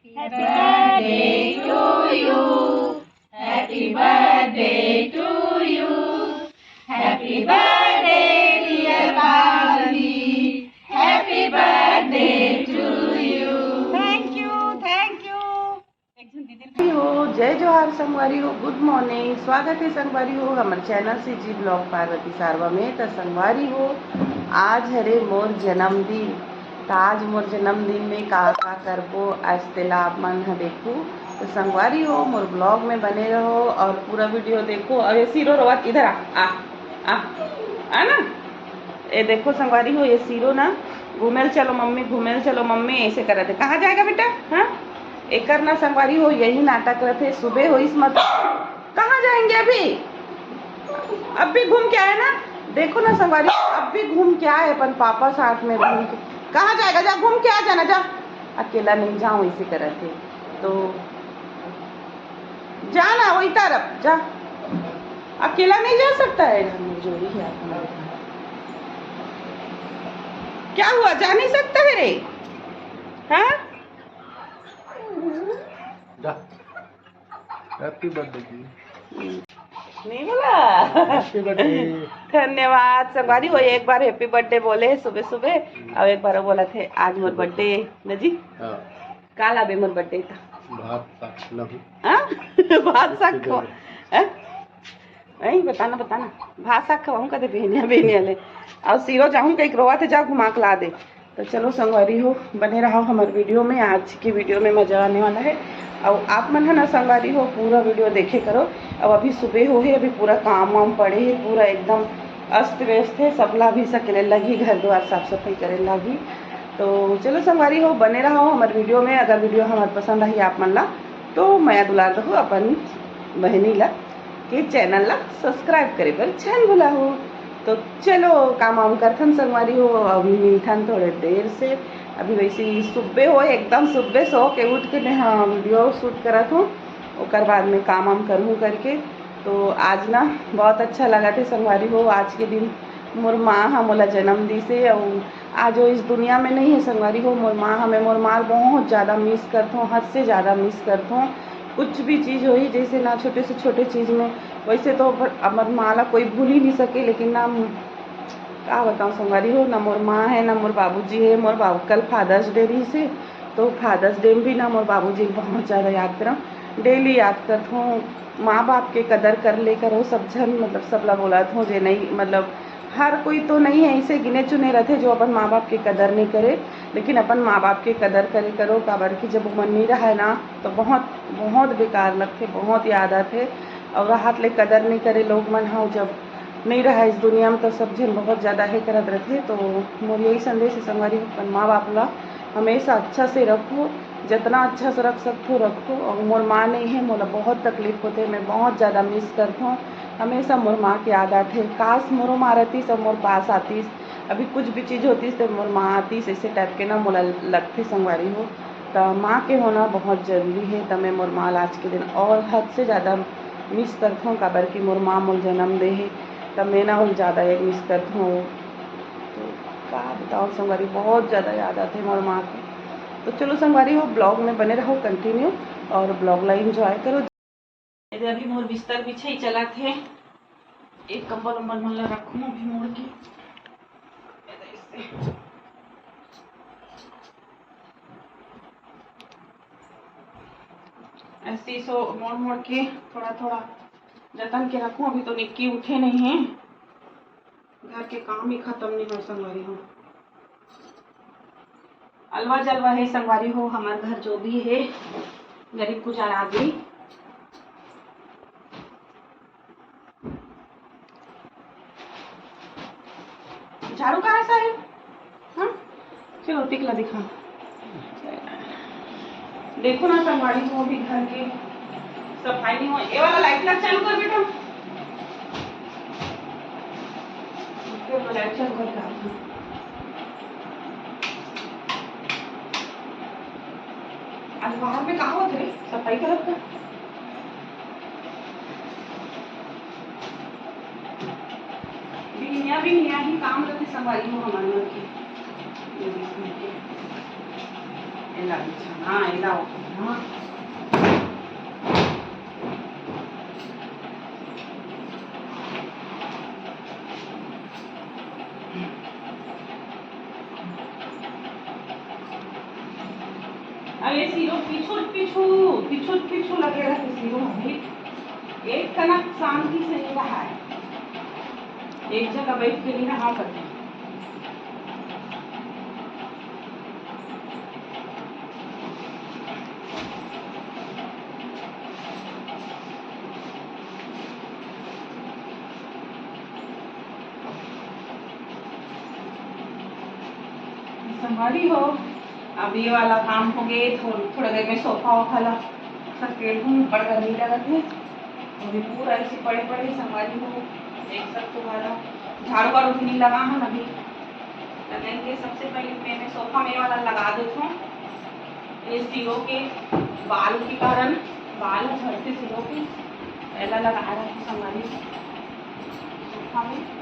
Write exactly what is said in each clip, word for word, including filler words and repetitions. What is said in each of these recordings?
Happy birthday to you. Happy birthday to you. Happy birthday, dear Parvati. Happy birthday to you. Thank you, thank you. हो, जय जोहार संगवारी हो, गुड morning. स्वागत है संगवारी हो हमर चैनल से जी ब्लॉग पार्वती सारवा में। त संगवारी हो, आज हरे मोर जन्मदिन। त आज मोर जन्मदिन में का का करबो, आज तेला आप मन ह देखू। त संगवारी हो, मोर ब्लॉग में बने रहो और पूरा वीडियो देखो। और ये सीरो रोवत इधर आ, आ, आ, आ ना। ये देखो संगवारी हो, ये सीरो ना, "घूमेल चलो मम्मी, घूमेल चलो मम्मी", ऐसे करत हे। कहाँ जाएगा बेटा? हाँ, एकर ना संगवारी हो, यही नाटक रथे। सुबह होइस मत, कहाँ जाएंगे अभी? अब भी घूम के आए ना, देखो ना संगवारी, अब भी घूम के आए अपन पापा साथ में घूम के। कहाँ जाएगा? जा घूम के आ जाना, जा। अकेला नहीं जाऊँ, ऐसे करत हे। तो जा ना वही तरफ, जा। अकेला नहीं जा सकता है, घर में जो भी है अपना। क्या हुआ, जा नहीं सकता है रे? हाँ, जा। हैप्पी बर्थडे जी। नहीं बोला। Happy birthday. धन्यवाद संगवारी हो, एक बार हैप्पी बर्थडे बोले सुबह सुबह, और एक बार बोला थे आज मोर बर्थडे न जी। हाँ। का लाबे मोर बर्थडे था? भात साग लहू। हाँ? भात साग खो। हाँ? नहीं, बताना, बताना। भात साग खवाऊँ कदे बेहनिया, बेहनिया ले। और सीरो जाऊँ कहीं रोवा थे, जा घुमा के ला दे। तो चलो संगवारी हो, बने रहो हमर वीडियो में। आज के वीडियो में मजा आने वाला है। और आप मन है ना संगवारी हो, पूरा वीडियो देखे करो। अब अभी सुबह हो है, अभी पूरा काम वाम पड़े है, पूरा एकदम अस्त व्यस्त है। सबला भी सकेले लगी, घर द्वार साफ सफाई करे लगी। तो चलो संगवारी हो, बने रहो हमर वीडियो में। अगर वीडियो हमर पसंद आई आप मन ला, तो मया दुलार दहो अपन बहनी ला, के चैनल ला सब्सक्राइब करे बर झन भुलाहू। तो चलो काम वाम करथन संगवारी हो, अभी मिलथन थोड़े देर से। अभी वैसे ही सुबह हो, एकदम सुबह सो के उठ के मैं हाँ वीडियो शूट करत हूँ, ओकर बाद में काम वाम करहूँ करके। तो आज ना बहुत अच्छा लगा थे संगवारी हो, आज के दिन मोर माँ हा मोला जन्म दिसे, अउ आज वो इस दुनिया में नहीं है संगवारी हो। मोर माँ, हमें मोर माँ बहुत ज़्यादा मिस करथों, हद से ज़्यादा मिस करथों। कुछ भी चीज़ होही, जैसे ना छोटे से छोटे चीज़ में, वैसे तो पर-, हमर माँ ला कोई भूल ही नहीं सके, लेकिन ना, का बताऊँ संगवारी हो, ना मोर माँ है, ना मोर बाबूजी है। मोर बाबू, कल फादर्स डे रहिसे, तो फादर्स डे में भी ना मोर बाबूजी ल बहुत ज़्यादा याद करम, डेली याद करथों। माँ बाप के कदर कर ले करो सब झन, मतलब सब ला बोलत हों जे नहीं, मतलब हर कोई तो नहीं है, ऐसे गिने चुने रथे जो अपन माँ बाप के कदर नहीं करे, लेकिन अपन माँ बाप के कदर करे करो, काबर कि जब ओमन नहीं रहे ना तो बहुत, बहुत बेकार लगथे, बहुत याद आथे। और राहत ले कदर नहीं करे लोग मन ह, जब नहीं रहा इस दुनिया में तो सब झन बहुत ज़्यादा हे करत रथे। तो मोर यही संदेश है संगवारी, अपन माँ बाप ला हमेशा अच्छा से रखो, जितना अच्छा से रख सकथो रखो। और मोर माँ नहीं है, मोला बहुत तकलीफ होथे, मैं बहुत ज़्यादा मिस करथों। हमेशा मोर माँ के याद आथे, काश मोरो माँ रहतीस और मोर पास आतीस, अभी कुछ भी चीज़ होतीस तो मोर माँ आतीस, ऐसे टाइप के ना मोला लगथे संगवारी हो। त माँ के होना बहुत ज़रूरी है। त मैं मोर माँ ला आज के दिन और हद से ज़्यादा मिस करथों, काबर कि मोर माँ मोल जन्म दे हे, त मैं ना ओल ज़्यादा ये मिस करथों। तो का बताओ संगवारी, बहुत ज़्यादा याद आथे मोर माँ के। तो चलो संगवारी हो, ब्लॉग में बने रहो कंटिन्यू और ब्लॉग ला एंजॉय करो। ये दे अभी मोर बिस्तर बिछई चलत हे, एक कंबल उम्बल मन ला रखूँ अभी मोड़ के। ये दे इसे। ऐसे ही सो मोड़ मोड़ के थोड़ा थोड़ा जतन के रखूँ। अभी तो निक्की उठे नहीं है, घर के काम ही खत्म नहीं हो संगवारी हो। अलवा जलवा है संगवारी हो, हमर घर जो भी है गरीब गुजार आदमी। झाड़ू कहाँ है साहिल? हाँ, चलो टिकला दिखा। देखो ना संगवारी हो, अभी घर के सफाई नहीं हो। ये वाला लाइट ला चालू कर बेटा, ये वाला लाइट चालू करके आती हूँ। आज बाहर में कहाँ होते रे, सफाई करत का? बिहनिया बिहनिया ही काम रथे संगवारी हो हमर मन के। ये देखो, ये हाँ, एला, हाँ। अरे सिरो पीछू पीछू, पीछू पीछू लगे रहिथे सिरो अभी। एक कनक शांति से नहीं रहा है, एक जगह बैठ के नहीं रहा करते। संगवारी हो, अब ये वाला काम हो गए, थोड़-, थोड़ा देर में सोफा वोफा ला सकेल हूँ, बड़ गर्मी लगत है। अभी पूरा ऐसे पड़े पड़े संगवारी हो, देख सकते हो, झाड़ू वाड़ू भी नहीं लगा है अभी, लगाएंगे। सबसे पहले मैंने सोफा में वाला लगा देता हूँ। ये सिरों के बाल के कारण, बाल झड़ते सिरों के, पहला लगा रहा हूँ संगवारी हो सोफा में।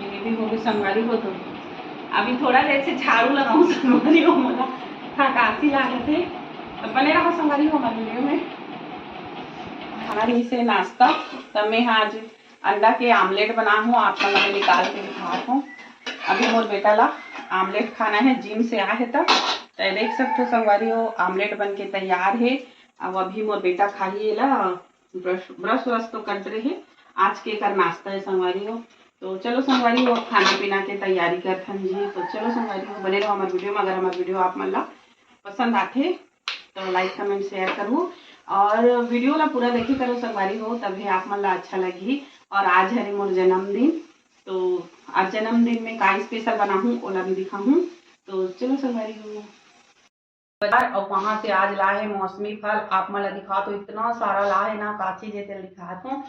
ये भी हो गई संगवारी हो। तो अभी थोड़ा देर से झाड़ू लगाऊं संगवारी हो, मोला थकासी लागत है। तो बने रहो संगवारी हो हमारे वीडियो में। खाना नहीं से नाश्ता, तब मैं आज अंडा के आमलेट बना हूँ, आप मन ला निकाल के दिखात हूँ। अभी मोर बेटा ला आमलेट खाना है, जिम से आए है तब। तो देख सकते हो संगवारी हो, आमलेट बन के तैयार है। अब अभी मोर बेटा खाही एला, ब्रश, ब्रश व्रश तो करत रहे। आज के एकर नाश्ता है संगवारी हो। तो चलो संगवारी हो, अब खाना पीना के तैयारी करथन जी। तो चलो संगवारी हो, बने रहो हमारे वीडियो में। अगर हमारे वीडियो आप मन ला पसंद आथे तो लाइक कमेंट शेयर करू और वीडियो ला पूरा देखे करो संगवारी हो, तभी आप मन ला अच्छा लगही। और आज हरे मोर जन्मदिन, तो आज जन्मदिन में का स्पेशल बनाहूँ ओला भी दिखाहूँ। तो चलो संगवारी हो, बाजार और वहां से आज लाए हैं मौसमी फल। आप मन ला दिखा तो इतना सारा लाए ना, का चीज है तेल दिखात हूँ।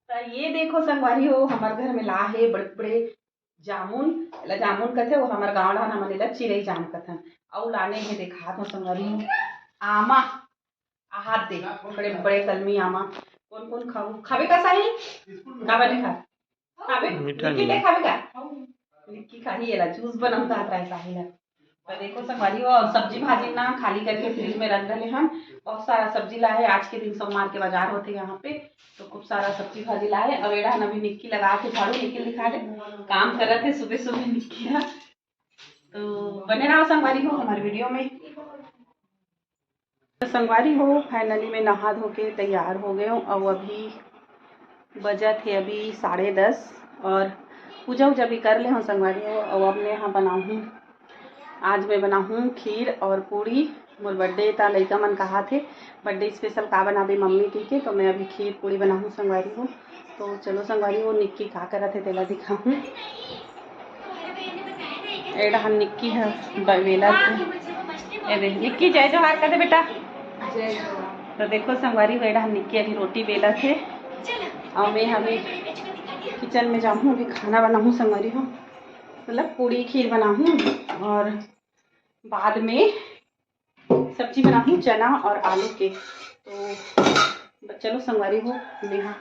तो ये देखो संगवारी हो, हमारे घर में ला है बड़े बड़े जामुन, एला जामुन कथे, वो हमर गाँव डहर हमन एला चिरई जाम कथन। अउ लाने हे दिखात हो संगवारी, आमा, आहात दे, बड़े बड़े कलमी आमा। कौन कौन खाऊ, खाबे का साहिल? का बने खा? खाबे? मीठा निक्की नहीं। खाबे का? निक्की खाही एला, जूस बनाऊं कहत रहे साहिल ह। तो देखो संगवारी हो, और सब्जी भाजी ना खाली करके फ्रिज में रख डले हन। बहुत सारा सब्जी लाए है, आज के दिन सोमवार के बाजार होते यहाँ पे, तो खूब सारा सब्जी भाजी लाए। और एड़ा हन अभी निक्की लगा के झाड़ू, निक्की दिखा दे, काम करत है सुबह सुबह निक्की ह। तो बने रहो संगवारी हो हमारे वीडियो में। तो संगवारी हो, फाइनली मैं नहा धो के तैयार हो गए हूँ। और अभी बजत है अभी साढ़े दस और पूजा उजा भी कर ले हूँ संगवारी हो। और अब मैं यहाँ बनाऊँ, आज मैं बनाऊँ खीर और पूड़ी। मोर बर्थडे था, लइका मन कहा थे बर्थडे स्पेशल का बनाबे मम्मी कह के, तो मैं अभी खीर पूड़ी बनाऊँ संगवारी हो। तो चलो संगवारी हो, निक्की का करत है तेला दिखाऊँ। एड़ा हन निक्की ह ब-, बेला थे। ए दे, निक्की जय जोहार कर दे बेटा। तो देखो संगवारी हो, एड़ा हन निक्की अभी रोटी बेला थे। और मैं अभी किचन में जाऊँ, अभी खाना बनाऊँ संगवारी हो, मतलब पूड़ी खीर बनाऊँ और बाद में सब्जी बनाहूँ चना और आलू के। तो ब-, चलो संगवारी हो, मैं यहाँ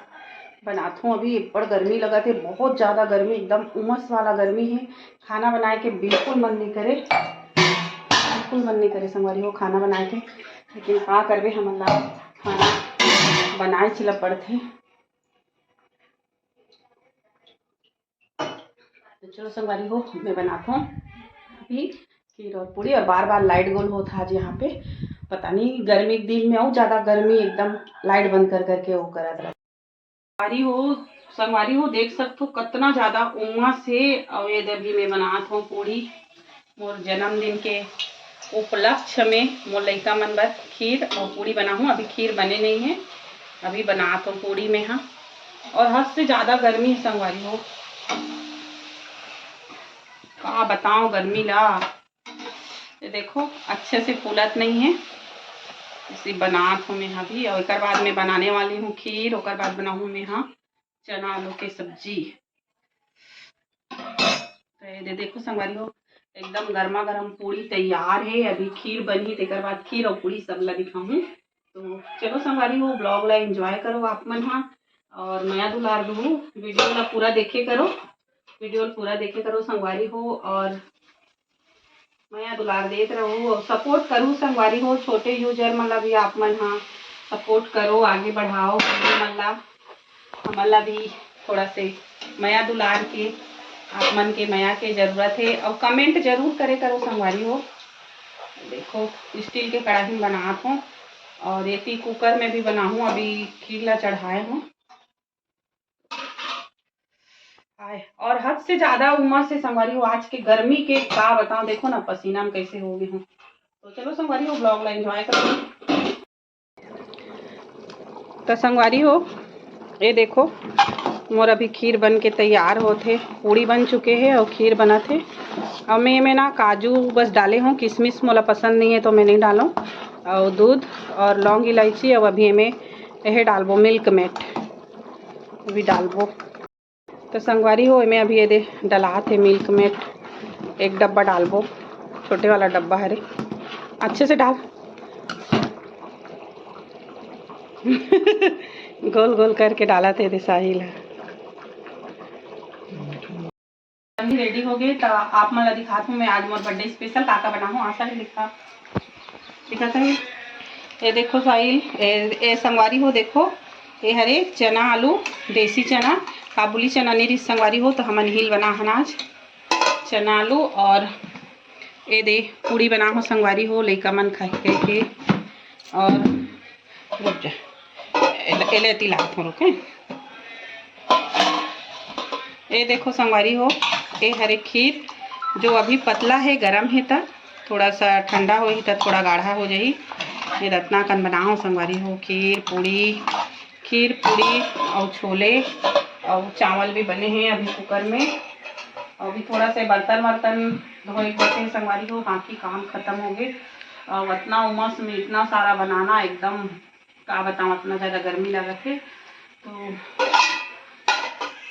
बनात हूँ। अभी बड़ गर्मी लगत है, बहुत ज़्यादा गर्मी, एकदम उमस वाला गर्मी है। खाना बनाए के बिल्कुल मन नहीं करे, बिल्कुल मन नहीं करे संगवारी हो खाना बनाए के, लेकिन का करबे, हमन ला खाना बनाए चला पड़थे। तो चलो संगवारी हो, मैं बनाता हूँ अभी खीर और पूड़ी। और बार बार लाइट गोल होत है आज यहाँ पे, पता नहीं गर्मी के दिन में और ज्यादा गर्मी, एकदम लाइट बंद कर करके वो करत रहा। संगवारी हो, संगवारी हो, देख सकते हो कितना ज्यादा उमस है। और ये दे अभी मैं बनात हूँ पूड़ी। मोर जन्मदिन के उपलक्ष्य में मोर लइका मन बर खीर और पूड़ी बनाहूँ। अभी खीर बने नहीं है, अभी बनात हूँ पूड़ी में। हाँ, और हद से ज्यादा गर्मी है संगवारी हो, का बताओ गर्मी ला। ये देखो अच्छे से फूलत नहीं है, इसे बनात हूँ मैं अभी, और एकर बाद में बनाने वाली हूँ खीर, ओकर बाद बनाहूँ मैं हाँ चना आलू के सब्जी। तो ये दे देखो संगवारी हो, एकदम गर्मा गर्म पूड़ी तैयार है। अभी खीर बनही, तेकर बाद खीर और पूड़ी सब ला दिखाहूँ। तो चलो संगवारी हो, ब्लॉग ला एंजॉय करो आप मन हा, और मया दुलार दू, वीडियो ला पूरा देखे करो, वीडियो ला पूरा देखे करो संगवारी हो, और मया दुलार देत रहू और सपोर्ट करू संगवारी हो। छोटे यूजर मन ला भी आप मन हा सपोर्ट करो, आगे बढ़ाओ हमन ला, हमन ला भी थोड़ा से मया दुलार के, आप मन के मया के जरूरत है। और कमेंट जरूर करे करो संगवारी हो। देखो स्टील के कढ़ाई में बनात हूँ और एती कुकर में भी बनाहूँ, अभी खीर ला चढ़ाए हूँ। आय, और हद से ज्यादा उमस से संगवारी हो, आज के गर्मी के का बताओ, देखो ना पसीना में कैसे हो गए हूँ। तो चलो संगवारी हो, ब्लॉग ला एंजॉय करो। तो संगवारी हो, ये देखो मोर अभी खीर बन के तैयार होत हे, पूड़ी बन चुके हे और खीर बनत हे। और मैं एमे ना काजू बस डाले हूँ, किशमिश मोला पसंद नहीं है तो मैं नहीं डालूँ। और दूध और लौंग इलायची, और अभी एमे यह डालबो मिल्क मेट, अभी डालबो। तो संगवारी हो, एमे अभी ये दे डलात हे मिल्क मेट, एक डब्बा डालबो, छोटे वाला डब्बा हरे, अच्छे से डाल। गोल गोल करके डालत हे दे साहिल ह। अभी रेडी हो गए तो आप मन ला दिखात हूँ मैं आज मोर बर्थडे स्पेशल का का बना हूँ। आशा भी दिखा दिखा था। ये देखो साहिल, ए, ए संगवारी हो, देखो ये हरे चना आलू, देसी चना, काबुली चना नहीं रिस संगवारी हो, तो हमन हिल बना हन आज चना आलू। और ये दे पूड़ी बना हो संगवारी हो, लइका मन खाई खाई के। और रुक जा, एले एती लागत हो रुके। ये देखो संगवारी हो, ये हरे खीर जो अभी पतला है, गरम है, त थोड़ा सा ठंडा होही त थोड़ा गाढ़ा हो जाही। ये रत्ना कन बनाओ संगवारी हो, खीर पूड़ी, खीर पूड़ी और छोले और चावल भी बने हैं अभी कुकर में। और अभी थोड़ा सा बर्तन वर्तन धोए के बचे हैं संगवारी हो, बाकी काम खत्म हो गए। और इतना उमस में इतना सारा बनाना, एकदम का बताऊँ, इतना ज्यादा गर्मी लगत है। तो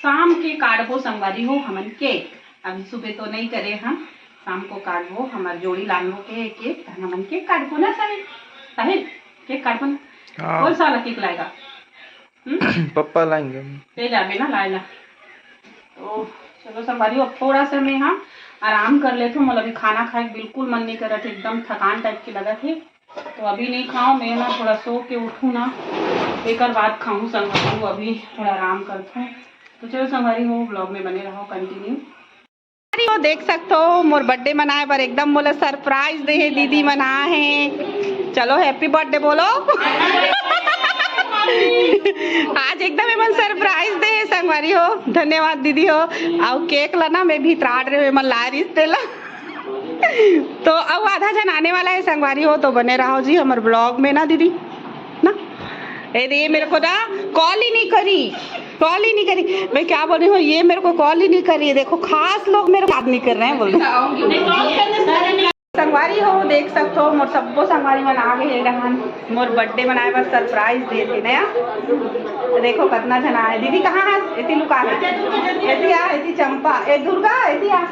शाम के काटबो संगवारी हो हमन केक। अभी सुबह तो नहीं करे हम, शाम को काटबो, हमार जोड़ी लानबो के केक, तहन हमन केक काटबो ना साहिल। साहिल, केक काटबो ना। हाँ। कौन सा वाला केक लाएगा? हम्म? पप्पा लाएंगे। ले जाबे ना लाए ला। तो चलो संगवारी हो, अब थोड़ा सा मैं हाँ आराम कर लेथो, मतलब अभी खाना खाए के बिल्कुल मन नहीं करत है, एकदम थकान टाइप के लगत है। तो अभी नहीं खाओ, मैं ना थोड़ा सो के उठूँ ना, एकर बाद खाऊँ संगवारी हो, अभी थोड़ा आराम करथो। तो चलो संगवारी हो, ब्लॉग में बने रहो कंटिन्यू। अरे वो देख सकते हो, मोर बर्थडे मनाए बर एकदम मोला सरप्राइज दे हे दीदी मन आए हैं। चलो हैप्पी बर्थडे बोलो। आज एकदम एमन सरप्राइज दे हे संगवारी हो, धन्यवाद दीदी हो। अउ केक ला ना मैं भी त्राड़ रहे एमन ला रिस तेला। तो अब आधा जन आने वाला है संगवारी हो, तो बने रहो जी हमर ब्लॉग में ना दीदी ना। ए दे, ये मेरे को ना कॉल ही नहीं करी, कॉल ही नहीं करी। मैं क्या बोल रही हूँ, ये मेरे को कॉल ही नहीं कर रही है। देखो खास लोग मेरे को बात नहीं कर रहे हैं बोल रहे। संगवारी हो, देख सकते हो मोर सब्बो संगवारी मन आ गए हे रहन मोर बर्थडे मनाए बर सरप्राइज दे थे नया। तो देखो कितना जन आए। दीदी कहाँ है? एती लुका है। एती आ, एती चंपा, ए दुर्गा, एती आ।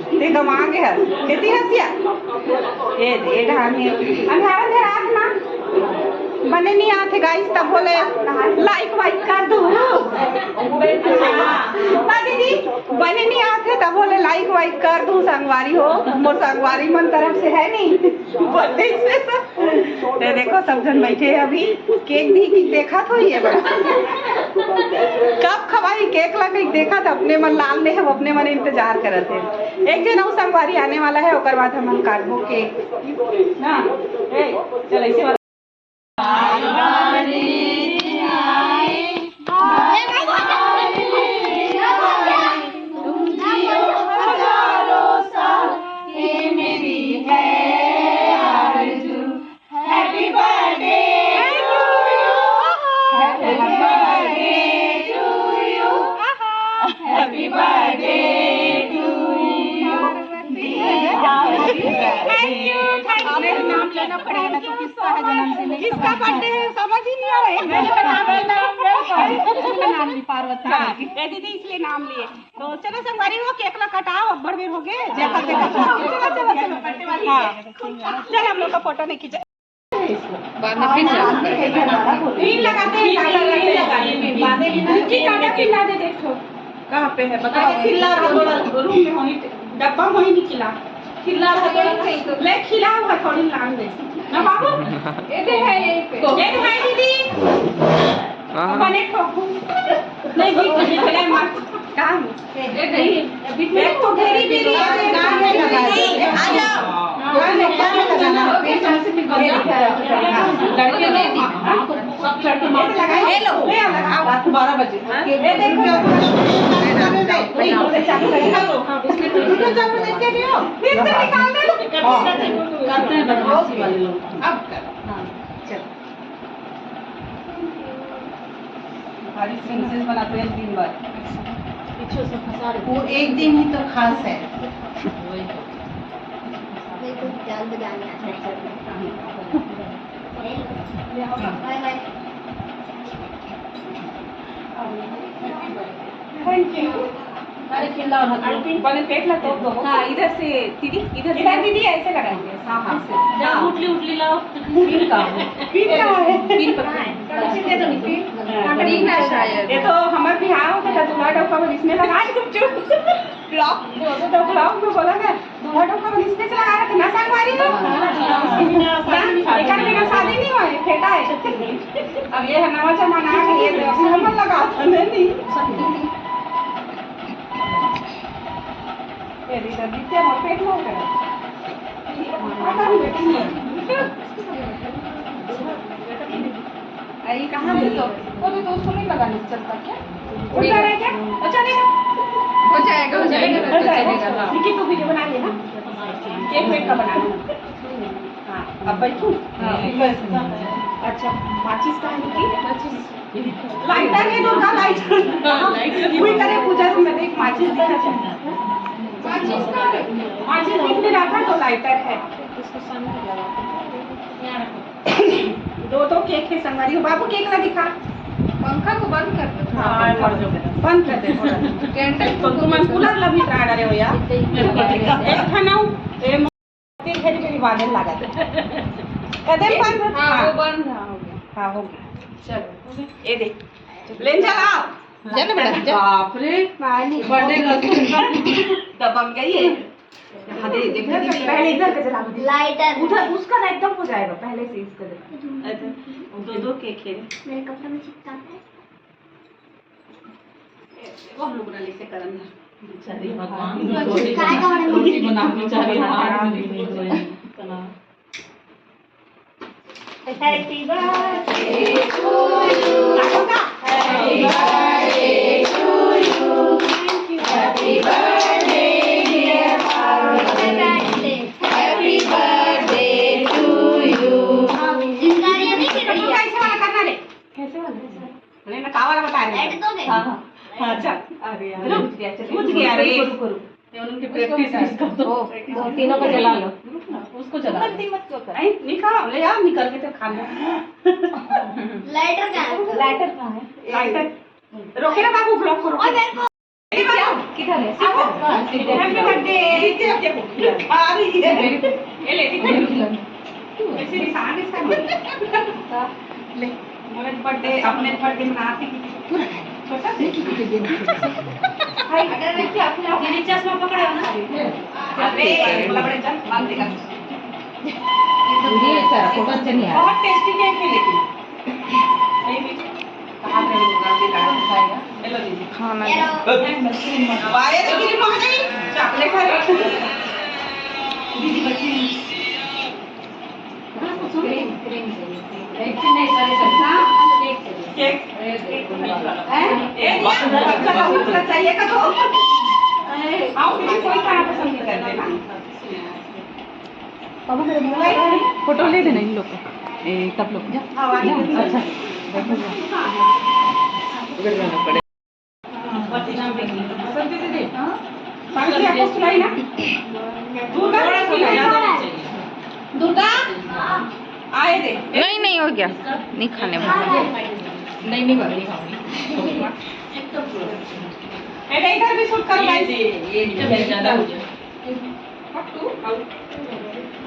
ते गमा के हस। एती हसिया। ए दे ढान हे। अंधारा अंधारा आँख ना। बने नहीं आथे गाइस, तब बोले लाइक वाइक कर दू। हाँ दीदी, बने नहीं आथे तब बोले लाइक वाइक कर दू संगवारी हो। मोर संगवारी मन तरफ से है नहीं। Birthday special. ते देखो सब जन बैठे हैं अभी, केक भी की देखा तो ये बड़ा। कब खवाई केक ला कहीं देखा था, अपने मन लाल में हम अपने मन इंतजार करत हैं। एक जन अउ संगवारी आने वाला है, ओकर बाद हमन काटबो केक ना। ए, चल ऐसे वाला। इसका बर्थडे है, समझ ही नहीं आ रहा है। मैंने बना दिया नाम, मेरे को। इसलिए नाम ली पार्वती। हाँ, ये दीदी इसलिए नाम लिए। तो चलो संगवारी हो, केक ला कटाओ, अब्बड़ बेर हो गए। देखो, देखो, चलो, चलो, चलो, चलो। हाँ। चल, हम लोग का फोटो नहीं खींचे। बाद में फिर जाओ। तीन लगाते हैं, काला लगाते हैं। बांधे भी नहीं। नीचे काटा खिला दे, देखो। कहाँ पे है? बताओ। अरे, खिला रहा थोड़ा, रूम में होनी, डब्बा में होनी खिला। खिला रहा थोड़ा। ले, खिला हुआ थोड़ी लान दे। ना बाबू? ये तो है यहीं पे। ये तो है दीदी। हाँ। अपन एक ठोकू। नहीं, बीच में चले मत। काम। ये नहीं, अभी एक तो घेरी भी नहीं है, काम है लगा दे। आ जाओ। काम है, काम है लगाना। लड़के लोग। ये लो। ले आ, लगा। रात को बारह बजे। ये देखो। फिर से निकाल दे। करते हैं बदमाशी वाले लोग। अब करो। हाँ, चलो। हमारी प्रिंसेस बनाते हैं तीन बार। पीछे से फंसा रहे। वो एक दिन ही तो खास है। वही तो। मेरे को जान बजाने आता है। Bye bye. Thank you. अरे चिल्लाओ ना तुम। बने पेट ला तोप दो। हाँ, इधर से दीदी, इधर से। इधर दीदी ऐसे लगाएंगे। हाँ, हाँ। ऐसे। जब हाँ। उठली, उठली लाओ। पिन का है? पिन का है? पिन पकड़ो। हाँ, पिन दे दो, पिन। हाँ, पिन का शायद। ये तो हमारे बिहार में तो दूल्हा डौका बन इसमें लगा दे, चुप, चुप। ब्लॉक, वो तो ब्लॉक में बोला ना, दूल्हा डौका बन इसमें से लगा रखे ना, संगवारी हो। हाँ। ना, एकर बिना शादी नहीं होए, फेटा है। अब ये है नवा जमाना आ गया, ये तो हम लगा था, नहीं। ये इधर भी क्या पेट में हो गया? आई कहाँ गई? वो तो दोस्तों में लगा नहीं चलता क्या? उल्टा रहे क्या? अच्छा नहीं ना? हो जाएगा, हो जाएगा, हो जाएगा। चलेगा, हाँ। विकी, तू वीडियो बना लेना। केक वेक का बना लेना। हाँ, अब बैठू। हाँ, बस। अच्छा, माचिस कहाँ है विकी? माचिस। लाइटर है दुर्गा, लाइटर। हाँ, लाइटर। वही करे पूजा से मैं देख माचिस दिखा था। माचिस कहाँ है? माचिस दिख नहीं रहा था तो लाइटर है। दो दो केक है संगवारी। बाबू केक ला दिखा। पंखा को बंद कर दो। हाँ, बंद कर दे थोड़ा। कैंडल तो तुम कूलर ला भी चला रहे हो यार। एक खाना ए तेरी मेरी बादल लगा दे। कदम बंद। हाँ, वो बंद, हाँ, हो गया। हाँ, हो गया। चलो, ये देख। ले चला। चल बेटा, चल। बाप रे। पानी। Birthday girl. दबंग है ये। हाँ, दे, दे, दे, दे। पहले इधर का जला दे। लाइटर। उधर, उसका ना एकदम हो जाएगा, पहले से इसका जला। अच्छा, दो, दो केक है। मेरे कपड़े में चिपका है। वो हम लोग बना ले से करन। बेचारी भगवान। काय का बना? रोटी बना बेचारी हाथ में नहीं है। Happy birthday to you. Happy birthday to you. Happy birthday, dear Parvati. Happy birthday to you. कैसे वाला करना रे? कैसे वाला? अरे, मैं का वाला बता रही हूँ। हाँ, हाँ। हाँ, चल। अरे यार। रुक, बुझ गया रे। रुको, रुको, रुको। ये उनकी practice है इसका तो। ओ, दो तीनों को जला लो। रुक ना, उसको जला लो। गलती मत क्यों कर? नहीं, निकाल, ले यार, निकाल के तो खा लो। लाइटर कहाँ है? लाइटर कहाँ है? लाइटर। रोके ना बाबू, ब्लॉक को रोके। किधर है? Happy birthday। ये ले, ये ले। ऐसे निशान इसका नहीं। ले, मेरे बर्थडे, अपने बर्थडे मनाते हैं। छोटा से। हाय, अगर मैं क्या अपना दीदी चश्मा पकड़ा हो ना। अबे, बड़ा बड़ा जन बांध देगा। ये सारा फोटो अच्छा नहीं आया। बहुत टेस्टी केक है लेकिन। नहीं, नहीं। कहाँ पे हम लोग आके खाएगा? चलो दीदी। खाना। वाह, ये तो गिरी पहुंच गई। चॉकलेट है। दीदी बची। केक। हैं? ए, दिया, बच्चा का दूसरा चाहिए का तो? आओ, दीदी, कोई खाना पसंद नहीं करते ना। फोटो ले देना इन लोग को। ए, तब लोग जा। हाँ, जा, अच्छा। बसंती दीदी, हाँ? पानी की आपको सुनाई ना? दूध का? दूध का? आए दे। नहीं, नहीं, हो गया, नहीं खाने वाला। नहीं, नहीं, नहीं खाऊंगी। बेटा, इधर भी शूट करो, ये guys। दे, ये ज्यादा हो जाए।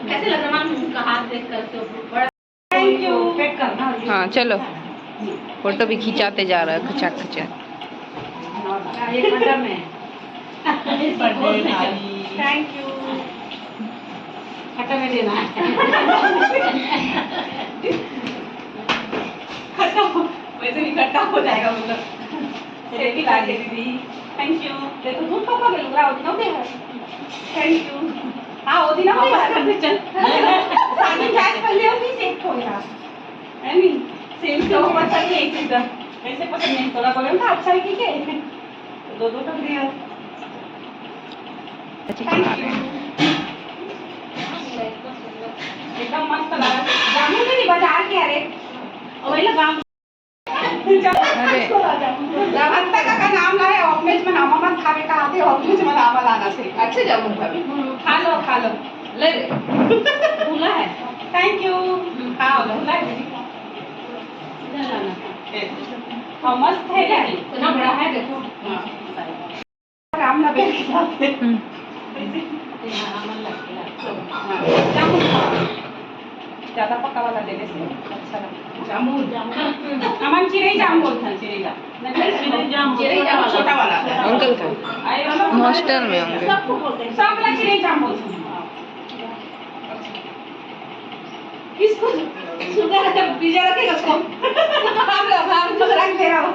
कैसे लग रहा है उनका हाथ देख करके? बड़ा Thank you। Pack करना। हाँ, चलो, फोटो भी खिंचाते जा रहा है खचाक खचाक। ये खत्म है। Thank you। खत्म है देना। खत्म, वैसे भी खत्म हो जाएगा, मतलब। Happy birthday दीदी। Thank you। देखो, दूध कब का मिल रहा है, अभी तो दे है। Thank you। हाँ, वो दिन हम वापस कर दे, चल। शादी ब्याह कर ले, अभी सेट हो गया। है नहीं? सेम से वो पसंद नहीं, एक चीज़। वैसे पसंद नहीं, थोड़ा बोले ना, अच्छा है, ठीक है। तो दो दो कर दिया। अच्छी Thank you। एकदम मस्त लगा। जामुन भी बाजार के, अरे, और वही लगा। अरे। भक्ता का, का नाम ला है, ऑफिस में नामा मत खावे का आते, ऑफिस में नामा लाना से। अच्छे जामुन खावे। खा लो, खा लो। ले रे। फूला है। Thank you। हाँ, फूला है। इधर लाना। ए, हाँ, मस्त है क्या? इतना बड़ा है, देखो। हाँ। राम ना बेल के साथ। हम्म। हाँ, जामुन खाओ। ज्यादा पका वाला देने से अच्छा लगता है। जामुन। हमारे चिरई जाम बोलते हैं, चिरई जाम। चिरई जाम, छोटा वाला। अंकल का। अरे, हम लोग हॉस्टल में होंगे। सबको बोलते हैं, सब लोग चिरई जाम बोलते हैं। किसको शुगर है, बीजा रखेगा उसको। हम लोग, हम लोग रख दे रहा हूँ।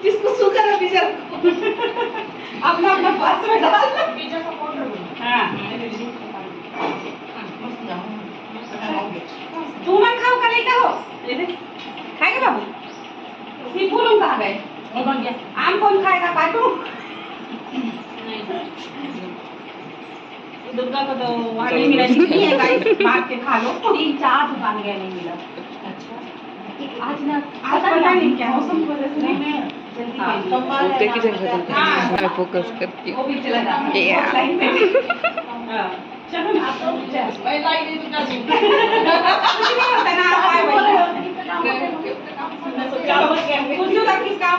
जिसको शुगर है, बीजा रखो। अपना, अपना पास में डाल। हाँ। तू मत खाओ, कल लेकर हो। ये दे। खाएगा बाबू? सीपू लोग कहाँ गए? वो बन गया। आम कौन खाएगा, काटू? नहीं। दुर्गा को तो वहाँ नहीं मिला, नहीं है guys, मार के खा लो। तीन चार दुकान गए, नहीं मिला। अच्छा। आज ना, आज पता नहीं क्या मौसम की वजह से नहीं, नहीं, जल्दी हाँ, नहीं। तो वो देखिए, देखिए, देखिए। हाँ। मैं फोकस करती हूँ। वो भी चला जाता है। ये। Offline पे। हाँ। चलो ना, आप लोग भी चलो। मैं लाइट नहीं तो क्या चीज़? कुछ नहीं होता ना, आप आए बैठो। मैं सोचा, कुछ नहीं होता, किसका?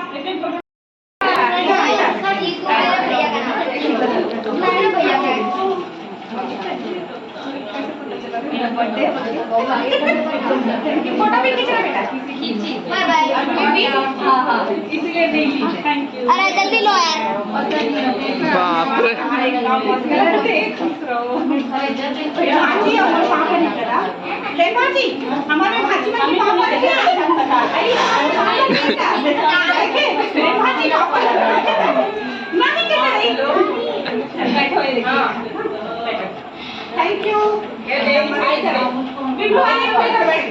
फोटो भी खींचना बेटा। बाय बाय। इसीलिए नहीं ली। Thank you। अरे जल्दी लो यार। बाप रे। रेखा जी, हमारे भाजी वाली पापड़ नहीं आ सकता। अरे, रेखा जी, पापड़ नहीं कहते रही। बैठो, ये देखिए। बैठो। Thank you। ये ले, बिल्कुल, आइए, इधर बैठ।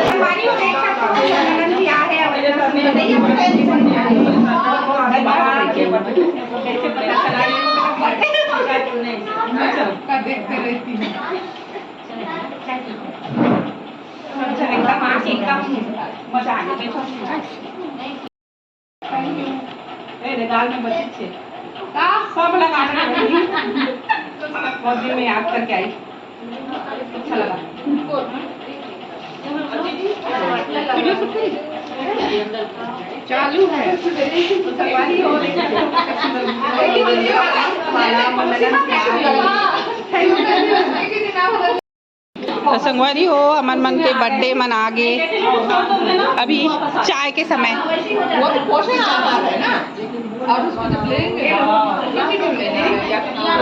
हमारी वो देख सकते हो, ननद जी आ रहे हैं, हमारे पास में बताइए। कैसे पता चला ये? देखते रहती हूँ। एकदम आके एकदम मजा आ गया। ए, रे, दाल में बचे छे। का? सब लगा के रखी। बहुत दिन में याद करके आई। अच्छा लगा। चालू है। सवारी हो रही है। तो संगवारी हो, हमन मन के बर्थडे मना गे। अभी चाय के समय। वो तो पोषण आहार है ना। और उसको जब लेंगे,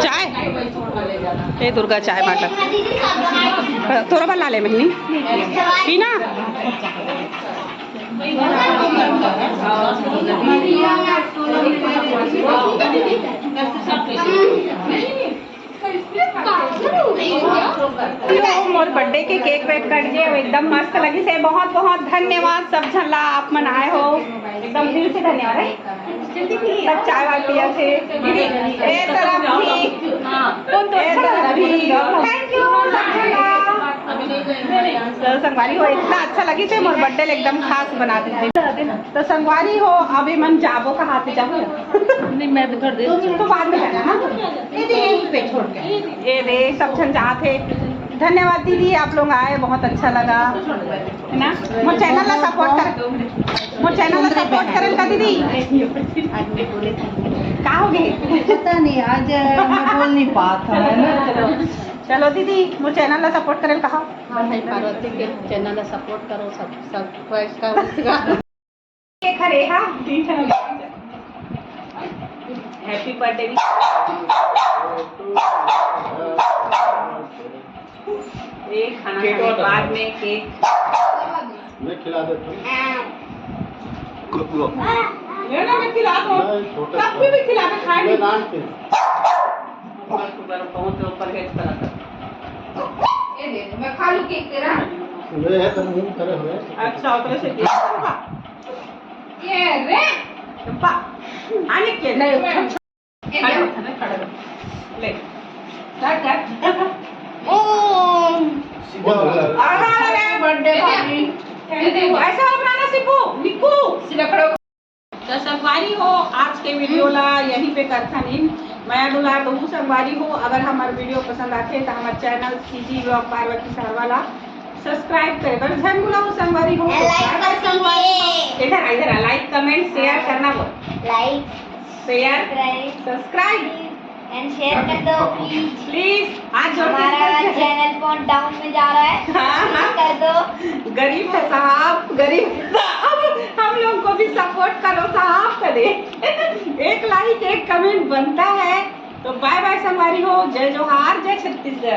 चाय? ए दुर्गा, चाय बाटा। थोड़ा बना ले, महीनी। पीना? मोर बर्थडे के केक वेक कट गए, एकदम मस्त लगिस हे। बहुत बहुत धन्यवाद सब झन ला, आप मन आए हो, एकदम दिल से धन्यवाद हे। सब चाय वाय पियत हे। ए तरफ भी। कौन तो ए अच्छा तरफ लगा? भी। Thank you सब झन ला। तो संगवारी हो, इतना अच्छा लगिस हे, मोर बर्थडे एकदम खास बना दीजिए। तो संगवारी हो, अभी मन जाबो कहाँ पे जाबो? नहीं, मैं भी थोड़ी देर तो बाद में जाना, हाँ? ये दे, यहीं पे छोड़ के। ये दे, सब झन जात हे। धन्यवाद दीदी, आप लोग आए, बहुत अच्छा लगा, है ना? मोर चैनल ला सपोर्ट कर, मोर चैनल ला सपोर्ट करेल का दीदी? का हो गए? पता नहीं, आज मैं बोल नहीं पाता है ना। चलो दीदी, मोर चैनल ला सपोर्ट करेल कहा। हाँ भाई, पार्वती के चैनल ला सपोर्ट करो, सब, सब रिक्वेस्ट करो। केक हरे, हाँ, तीन ठन। Happy birthday. एक खाना केक खाने और बाद में केक। मैं खिला देता हूँ। ले ना, मैं खिला दूँ। नहीं, छोटा कभी भी खिला दे, खाए मैं नहीं। नान के। ऊपर, ऊपर, पहुँच, ऊपर हेल्प करा कर। ये दे दे, मैं खा लूँ केक तेरा। ले है, तुम मुंह करे हुए। अच्छा, उतरे से केक खाऊंगा। ये रे। पा-, आने के नहीं। ये खड़े दे। हो, खड़े हो। ले। काट, काट। सीधा वाला। अरे, अरे, अरे। Birthday party. Thank you. ऐसा बनाना सीखो, निक्कू। सीधा खड़े हो। तो संगवारी हो, आज के वीडियो ला यहीं पे करथन इन। मया दुलार दहू संगवारी हो, अगर हमार वीडियो पसंद आथे तो हमार चैनल सीजी व्लॉग पार्वती सरवा ला सब्सक्राइब करे बर झन भुलाहू संगवारी हो। तो like बाय बाय कर संगवारी हो। दीजिए। इधर आ, इधर आ, लाइक, कमेंट, शेयर हाँ। करना बोल। Like, share, subscribe, subscribe. And share कर दो प्लीज। प्लीज, हाथ जोड़ के हमारा रिक्वेस्ट है। चैनल बहुत डाउन में जा रहा है, हाँ, प्लीज हाँ। कर दो। गरीब है साहब, गरीब है साहब, हम लोग को भी सपोर्ट करो साहब, करे। एक लाइक, एक कमेंट बनता है। तो बाय बाय संगवारी हो, जय जोहार, जय छत्तीसगढ़।